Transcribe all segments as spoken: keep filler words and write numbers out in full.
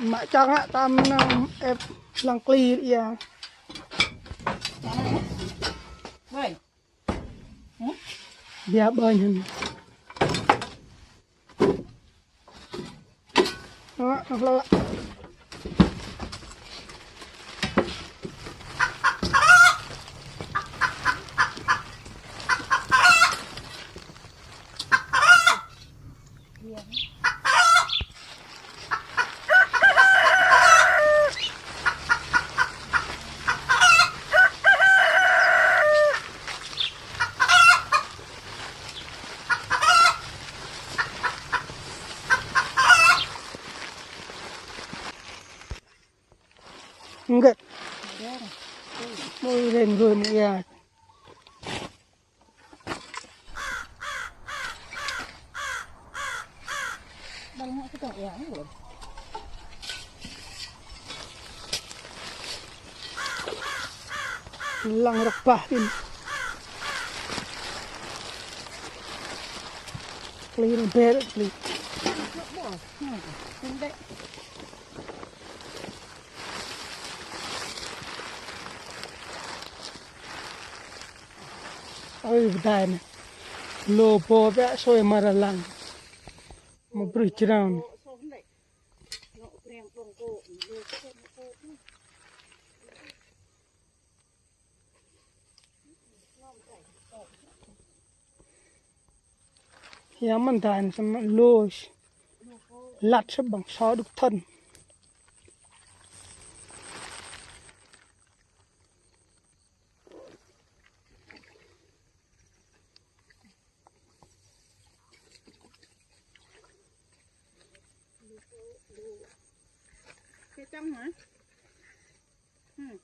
Mă čang hă tam năm ĕp lăng kli ia. Ơi. Bia ƀơi hăn. Đó, đó, đó. Ngget. Môi rên rồi môi ya. Lăng rơ̆k bah tin. Kli rơ̆k bĕ kli. Ơi, bơdai anai. Lô pô pĕ sui mơ̆ rơlang. Mă brưh jrao anai. Ia mơ̆n dan sem lô. Lăt sem ƀơ̆ng sô đŭk thơ̆n. Kê čang hă? Hmm.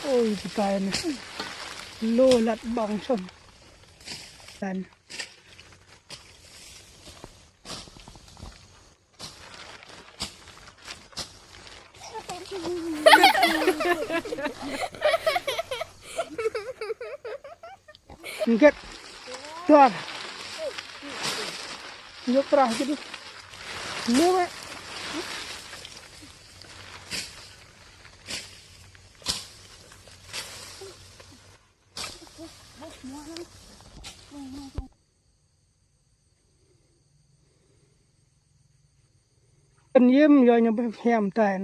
Ôi, bơdai anai. Lô lăt ƀơ̆ng sơm. Đan. Ngget. Tuar. Yuk terah gitu. Ini, Mak. Kơnơ̆ng yơh ñu ƀu hiam ten.